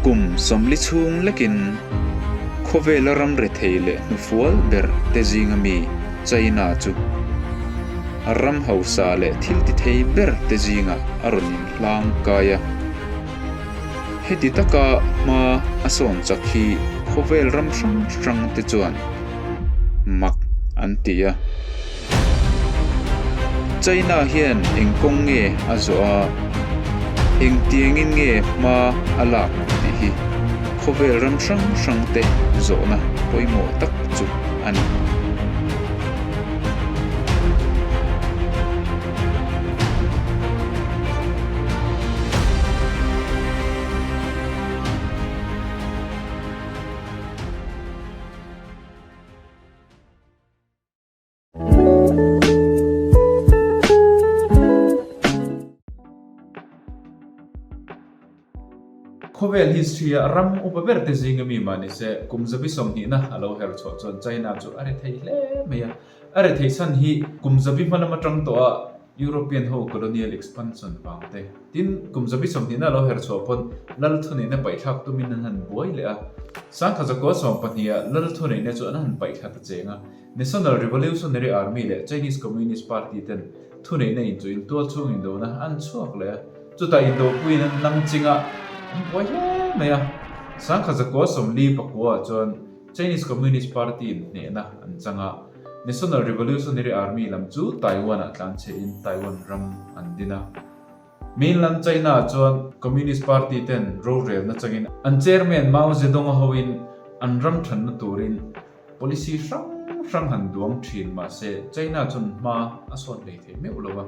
Kum 40 chhung lekin khawvela ram rethei leh hnufual ber te zinga mi China chu ram hausa leh thil ti thei ber te zingah a rawn inhlang kai a. Heti taka hma a sawn chak hi khawvel ram hrang hrang te chuan mak an ti a. China hian eng kawng nge a zawh a, engtiangin nge hma a lak tih hi khawvel ram hrang hrang te zawhna pawimawh tak chu a ni. Khawvel history-a ram upa ber te zinga mi mah nise kum zabi sawmhnihna a lo her chhuah chuan China chu a rethei hle mai a. A rethei chhan hi kum zabi hma lam atang tawha European ho colonial expansion vang te. Tin, kum zabi sawmhnihna a lo her chhuah pawn lal thuneihna paihthlak tumin an han buai leh a. Sangkhat zakua sawm pahniha lal thuneihna chu an han paihthla ta cheng a. National Revolutionary Army leh Chinese Communist Party ten thuneihna inchuhin tualchhung indona an chhuak leh a. Chutah indopuiin an nang ching a, an buai hle mai a. Sangkhat zakua 40 pakua ah chuan Chinese Communist Party in hnehna an chang a, National Revolutionary Army lam chu Taiwan ah tlanchhe in Taiwan ram an din a. Mainland China ah chuan Communist Party ten rorelna changin an Chairman Mao Zedong-a hoin an ram thanna turin Policy hrang hrang han duang thin mahse China chuan hma a sawn hlei thei meuh lo a,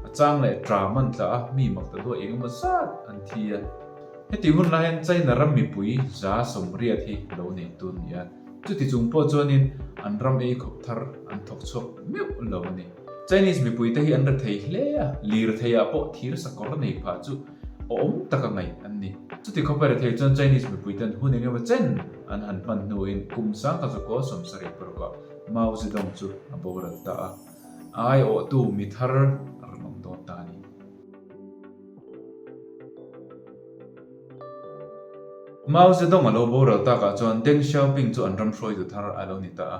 a chang leh tram an tla a, mi mak ta duah eng emaw zat an thi a. Heti hun lai hian China ram mipui za sawmriat hi lo nei tun ni a, chuti chung pawh chuanin an ram ei khawp thar an thawk chhuak meuh lo a ni. Chinese mipuite hi an rethei hle a, lirtheiah pawh thir sakawr nei phah chu awm taka ngaih an ni. Chuti khawpa rethei chuan Chinese mipuiten hun eng emaw chen an han hman hnuin kum sangkhat zakua 70 parukah Mao Zedong chu a boral ta a, a aiawhtu mi thar a rawn awm dawn ta a ni. Mao Zedong a lo boral takah chuan Deng Xiaoping chu an ram hruaitu thar a lo ni ta a.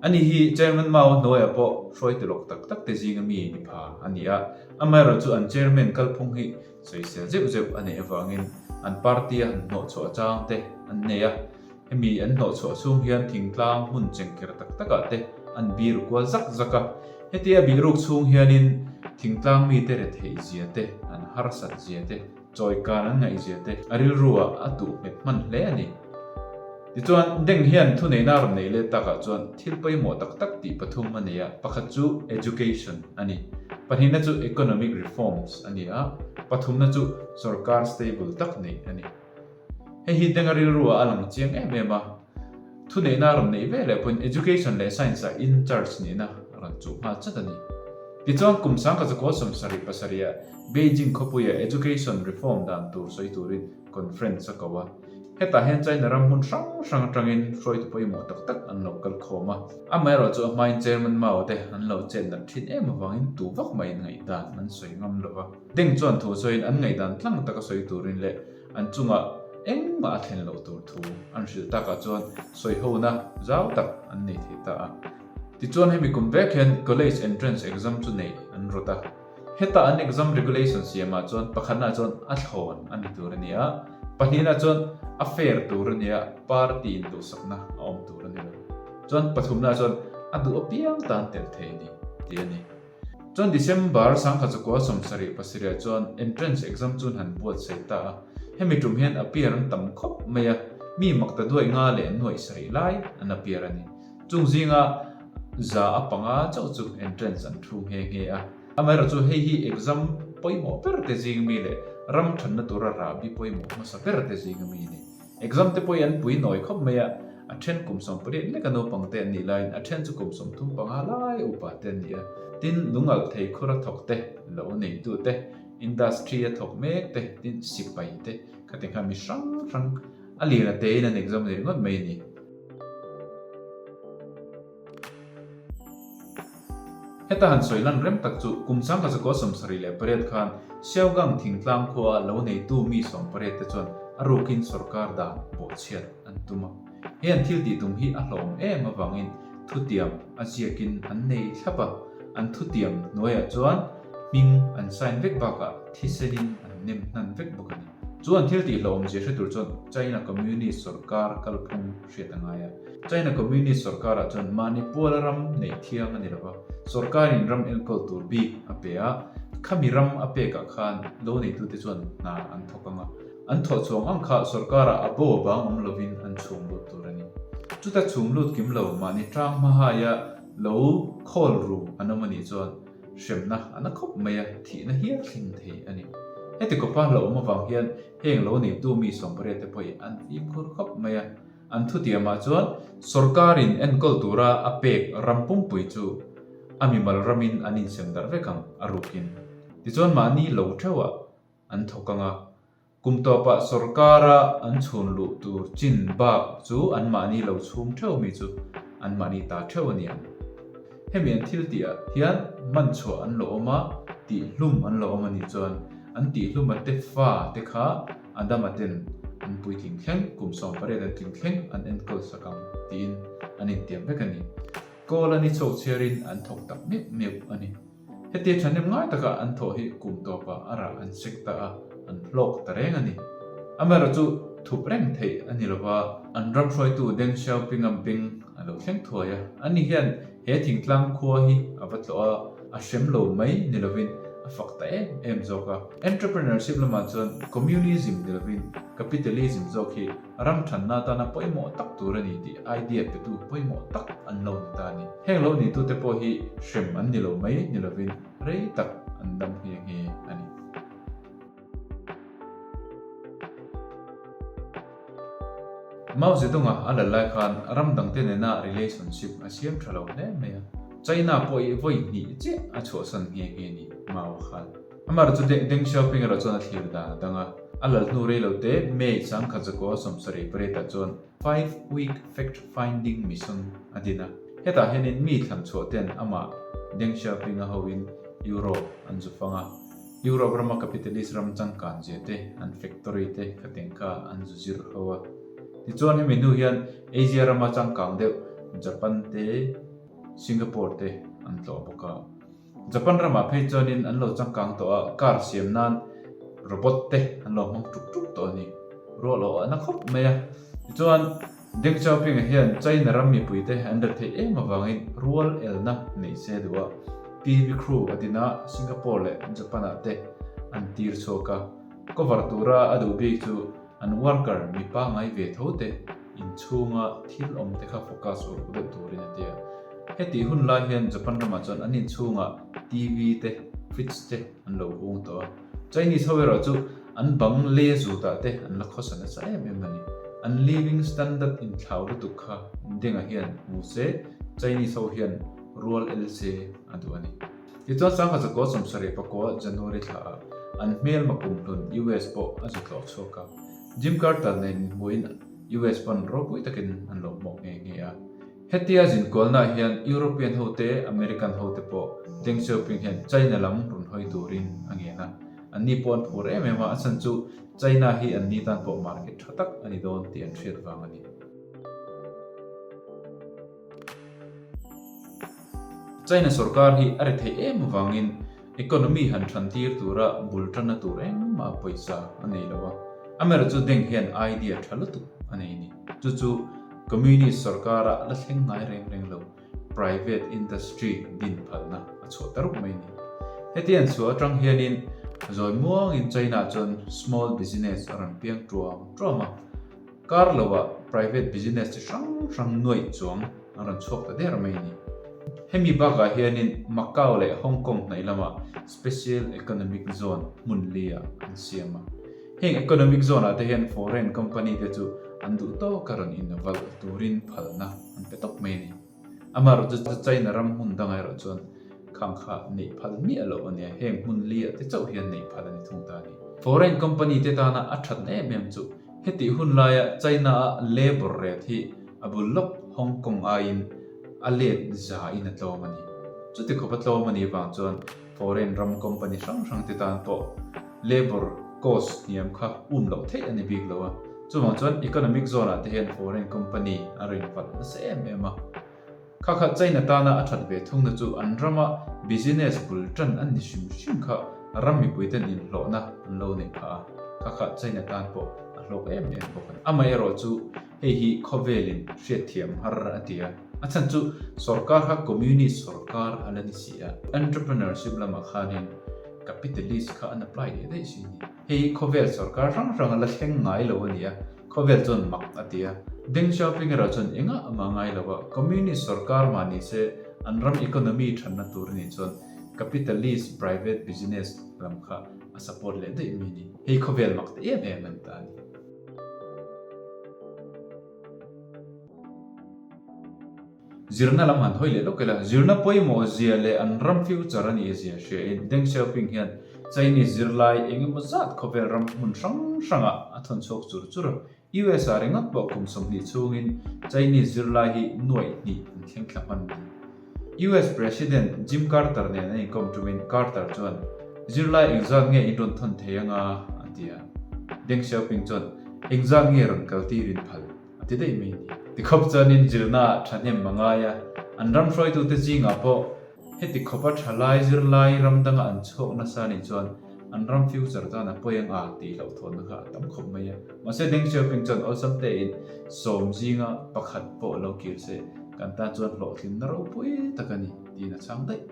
Ani hi Chairman Mao hnuaiah pawh hruaitu lawk tak tak te zinga mi ni pha a ni a, Amaherawh chu an chairman kalphung hi sawisel zeuh zeuh a neih avangin an party a han hnawhchhuah chang te an nei a, hemi an hnawhchhuah chhung hian thingtlang hmun chengker tak takah te an biru kual zak zak a, hetia bihruk chhung hianin thingtlang mite retheih zia te, an harsat zia te, Chawikan an ngaihzia te a rilru ah a tuh nghet hman hle a ni. Tichuan, Deng hian thuneihna a rawn neih let takah chuan thil pawimawh tak tak tih pathum a nei a, pakhat chu education a ni, pahnihna chu economic reforms a ni a, pathumna chu sorkar stable tak neih a ni. Hei hi Deng a rilru ah a lang chiang em em a. Thuneihna a rawn neih ve leh pawhin Education leh Science ah in charge nihna a rawn chuh nghal chat a ni. Tichuan kum sangkazakaw 77 ah Beijing khawpuia Education Reform dan tur sawi turin conference a ko a. Hetah hian China ram hmun hrang hrang atangin hruaitu pawimawh tak tak an lo kal khawm a. Amaherawh chu a hmain Chairman Mao te an lo chet nat thin em avangin tu vak maiin ngaihdan an sawi ngam lo va. Deng chuan thu sawiin an ngaihdan tlang taka sawi turin leh An chungah engmah a thlen loh tur thu an hrilh takah chuan sawihona zau tak an nei thei ta a. Tichuan hemi kum vek hian College Entrance Exam chu neih an rawt a. Heta an exam regulation siamah chuan pakhatnaah chuan a thlawn a ni tur a ni a, pahnihnaah chuan a fair tur a ni a, party induhsakna a awm tur a ni lo. Chuan pathumnaah chuan a duh apiang tan tel thei a ni tih a ni. Chuan December 19 77 ah chuan entrance exam chu an han buatsaih ta a, hemi tum hian appear an tam khawp mai a, mi mak ta duai nga leh nuaih sarih lai an appear a ni. Chung zinga za a panga chauh chu entrance an thu nghe nghe a. Amaherawh chu hei hi exam pawimawh ber te zing mi leh ram thanna tura rahbi pawimawh hmasa ber te zinga mi a ni. Exam te pawh hi an pui nawi khawp mai a, a then kum 18 leka naupang te an nih laiin a then chu kum 35 lai upa te an ni a. Tin, lungalh thei khura thawk te, lo neitu te, industry a thawk mek te, tin sipai te khati kha mi hrang hrang a lian a tein an exam leh ngawt mai a ni. Heta han sawi lan rem tak chu kum sangkazakaw 78 khan Xiaogang thingtlang khua lo neitu mi 18 te chuan a rukin sorkar dan bawhchhiat an tum a. He an thil tih tum hi a hlawm em avangin thutiam a ziakin an nei thlap a, an thutiam hnuaiah chuan hming an sign vek bakah thisenin an nem hnan vek bawk a ni. Chu an thil tih hlawhawmzia hre tur chuan China Communist sorkar kalphung hriat a ngai a. China Communist sorkarah chuan mahni puala ram neih thiang a ni lo va, sorkarin ram enkawl tur bik a pe a, khami ram a pekah khan lo neitute chuan hna an thawk ang a, an thawh chhuang ang kha sorkarah a bo a bang awm lovin an chhung lut tur a ni. Chuta chhung lut kim lo mahni tang hmahaia lo khawl ru an awm a nih chuan hremna a na khawp mai a, thihna hial thleng thei a ni. Heti kawpa hlauhawm avang hian heng lo neitu mi 18 te pawhin an fimkhur khawp mai a. An thutiamah chuan sorkarin enkawl tura a pek ram pumpui chu a mimal ramin an insem darh vek ang a rukin. Tichuan mahni lo theuhah an thawk ang a, kum tawpah sorkara an chhun luh tur chin bak chu anmahni lo chhung theuh mi chu anmahni ta theuh a ni ang. Hemi an thil tihah hian hman chhuah an lo awm a, tihhlum an lo awm a nih chuan an tihhluma te fa te kha Adama ten an puitling thleng, kum 18 an tling thleng an enkawl sak ang tiin an intiam vek a ni. Kawl a ni chhuak chhiarin an thawk tak meuh meuh a ni. Hetia thahnem ngai taka an thawh hi kum tawpah a rah an sek ta a, an hlawk ta reng a ni. Amaherawhchu thup reng theih a ni lova, an ram hruaitu Deng Xiaoping-a beng a lo thleng thuai a, ani hian He thingtlang khua hi a va tlawh a, a hrem lo mai ni lovin a fak ta em em zawk a. Entrepreneurship lamah chuan communism ni lovin capitalism zawk hi ram thanna atana pawimawh tak tur a ni tih idea petu pawimawh tak an lo ni ta a ni. Heng lo nitute pawh hi hrem an ni lo mai ni lovin rei tak an dam nghe nghe a ni. Mao Zedong-a a lal lai khan ram dangte nena relationship a siam tha lo hle mai a. China pawh i vawi hnih chiah a chhuahsan nghe nghe ni Mao-a khan. Amaherawhchu Deng Xiaoping erawh chuan a thlir dan a dang a. A lal hnu rei lo te May 1978 ah chuan Five Week Fact Finding Mission a din a. Hetah hianin mi thlan chhuah ten amah Deng Xiaoping-a hoin Europe an zu fang a. Europe rama capitalist ram changkan zia te, an factory te khateng kha an zu zir ho a. Tichuan hemi hnu hian Asia rama changkang deuh Japan te, Singapore te an tlawh bawk a. Japan ramah phei chuanin an lo changkang tawh a, car siam nan robot te an lo hmang tuk tuk tawh a ni. Ruah lo a na khawp mai a. Tichuan Deng Xiaoping-a hian China ram mipuite an ret theih em avangin rual elna nei se duh a, TV crew a din a, Singapore leh Japan-ah te an tir chhuak a. Cover tura a duh bik chu an worker mi pangngai ve tho te inchhunga thil awm te kha focus uluk deuh turin a ti a. Hetih hun lai hian Japan ramah chuan an inchhungah TV te, fridge te an lo hung tawh a. Chinese ho erawh chu an bang le zutah te an la khawsa nasa em em a ni. An living standard inthlau lutuk kha Denga hian hmu se, Chinese ho hian rual el se a duh a ni. Tichuan Sangha 74 January thlaah an hmelma kumhlun US pawh a zu tlawh chhuak a. Jim Carter nen inhmuhin US pawn ropui takin an lo hmuak nghe nghe a. Hetia zinkualnaah hian European hote, American hote pawh Deng Xiaoping hian China lam rawn hawi turin a ngen a. Anni pawh an phur em em a, a chhan chu China hi anni tan pawh market tha tak a ni dawn tih an hriat vang a ni. China sorkar hi a ri theih em avangin Economy han than tir tura bul tanna tur engmah pawisa a nei lo a, amaherawhchu Deng hian idea tha lutuk a nei a ni. Chu chu Communist sorkara la thleng ngai reng reng lo private industry din phalna a chhuah ta rup mai a ni. Heti an chhuah atang hianin zawi muangin China chuan small business a rawn piang tuam tuam a, Kar loah private business chi hrang hrang nuaih chuang an rawn chhuak ta der mai a ni. Hemi bakah hianin Macau leh Hong Kong hnaih lamah Special Economic Zone hmun li-ah an siam a. Heng Economic Zone-ah te hian foreign company te chu an duh tawka rawn invalh turin phalna an pe tawp mai a ni. Amaherawhchu chu China ram hmun dangah erawh chuan khang kha neih phal miah loh a nia, heng hmun li ah te chauh hian neih phal a ni thung ta a ni. Foreign company te tana a thatna em em chu hetih hun laia China a labour rate hi a bul lawk Hong Kong aiin a let za in a tlawm a ni. Chuti khawpa tlawm a nih vang chuan foreign ram company hrang hrang te tan pawh labour cost hniam kha um loh theih a ni bik lo a. Chuvang chuan economic zone ah te hian foreign company a rawn invalh nasa em em a. Kha kha China tana a that ve thungna chu an rama business bul tan an ni hrim hrim kha ram mipuiten inhlawhna an lo neih phah a, kha kha China tan pawh a hlawk em em bawk a ni. Amaherawh chu hei hi khawvelin hriatthiam har a ti a, a chhan chu sorkar kha communist sorkar a la ni si a, entrepreneurship lamah khanin capitalist kha an apply leh daih si a ni. Hei hi khawvel sorkar hrang hrang a la thleng ngai lo a ni a, Khawvel chuan mak a ti a. Deng Xiaoping erawh chuan engah mah ngai lo a, Communist sorkar mah ni se an ram economy thanna tur a nih chuan capitalist private business lam kha a support leh daih mai a ni. Hei khawvel mak ta em em an ta a ni. Zirna lam han hawi leh lawk ila, zirna pawimawh zia leh an ram future a nih zia hria in Deng Xiaoping hian Chinese zirlai eng emaw zat khawvel ram hmun hrang hrangah a thawn chhuak chur chur a. US ah ringawt pawh kum 20 chhungin Chinese zirlai hi nuaih hnih an thleng thla hman a ni. US President Jim Carter nen an inkawm tumin Carter chuan, Zirlai engzat nge in rawn thawn thei anga? a ti a. Deng Xiaoping chuan, Engzat nge rawn kal tir in phal? A ti daih mai ni. Tikhawp chuanin zirna ah thahnem a ngai a, an ram hruaitute zingah pawh heti khawpa thalai zirlai ram danga an chhuak nasa nih chuan an ram future tan a pawi ang a tih hlauhthawnna kha a tam khawp mai a. Mahse Deng Xiaoping chuan awlsam tein sawm zinga pakhat pawh lo kir se kan tan chuan hlawhtlinna ropui tak a ni tiin a chhang daih.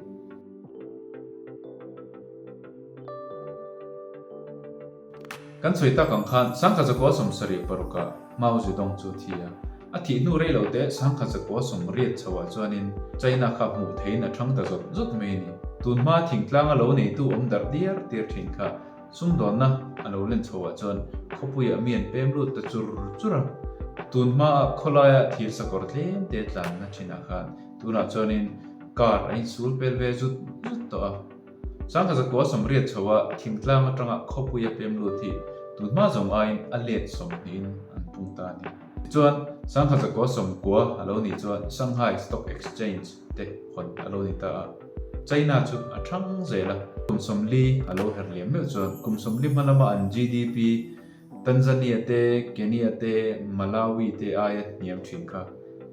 Kan sawi tak ang khan Sangkhat zakua 76 ah Mao Zedong chu a thi a. A thih hnu rei lo te Sangkhat zakua 80 chho ah chuanin China kha hmuh theiin a thang ta zawt zawt mai a ni. Tunhma thingtlanga lo neitu awm darh diar diar thin kha sumdawnna a lo len chho ah chuan khawpuiah mi an pem lut ta chur chur a. Tunhma khawlaia thir sakawr tlem te tlanna thinah khan tunah chuanin car a insul pel ve zut zut tawh a. Sangha zakua 80 chho a thingtlang atanga khawpui a pem lut hi tunhma zawng aiin a let sawmhnihin an pung ta a ni. Tichuan, Sangha zakua 90 a lo nih chuan Shanghai Stock Exchange te hawn a lo ni ta a. China chu a thang zel a, kum 40 a lo her liam meuh chuan kum 40 hma lama an GDP Tanzania te, Kenya te, Malawi te aia hniam thin kha.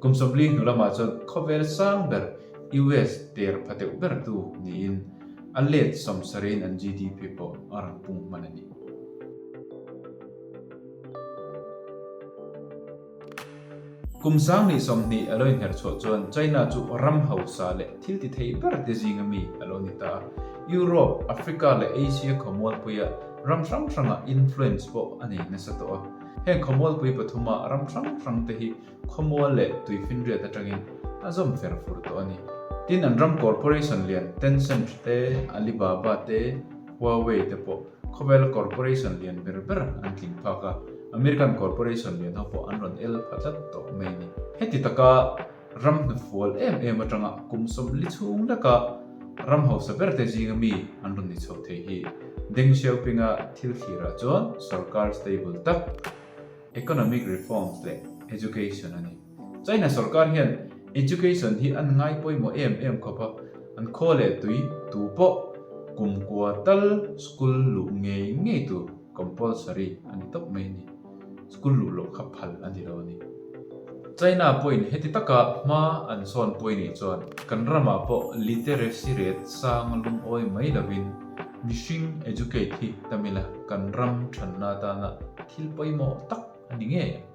Kum 40 hnu lamah chuan khawvel sang ber US ter pha deuh ber tu niin a let 70in an GDP pawh a rawn pung hman a ni. Kum 2020 a lo inher chhuah chuan China chu ram hausa leh thil ti thei ber te zinga mi a lo ni ta a. Europe, Africa leh Asia khawmualpuia ram hrang hranga influence pawh a nei nasa tawh a. Heng khawmualpui pathuma ram hrang hrang te hi khawmual leh tuifinriat atangin a zawm fer fur tawh a ni. Tin, an ram corporation lian Tencent te, Alibaba te, Huawei te pawh Khawvela corporation lian ber ber an tling phak a, American corporation lian ho pawh an rawn el pha tlat tawh mai a ni. Heti taka ram hnufual em em atanga kum 40 chhung leka ram hausa ber te zinga mi an rawn ni chho thei hi Deng Xiaoping-a thil thlirah chuan sorkar stable tak, economic reforms leh education a ni. China sorkar hian education hi an ngai pawimawh em em khawp a, an khaw leh tui tu pawh kum kua tal school luh ngei ngei tur compulsory a ni tawp mai a ni. School luh loh kha phal a ni lo a ni. China pawhin heti taka hma an sawn pawi nih chuan kan ramah pawh literacy rate sang lungawi mai lovin mihring educate hi tam ila kan ram thanna atana thil pawimawh tak a ni ngei ang.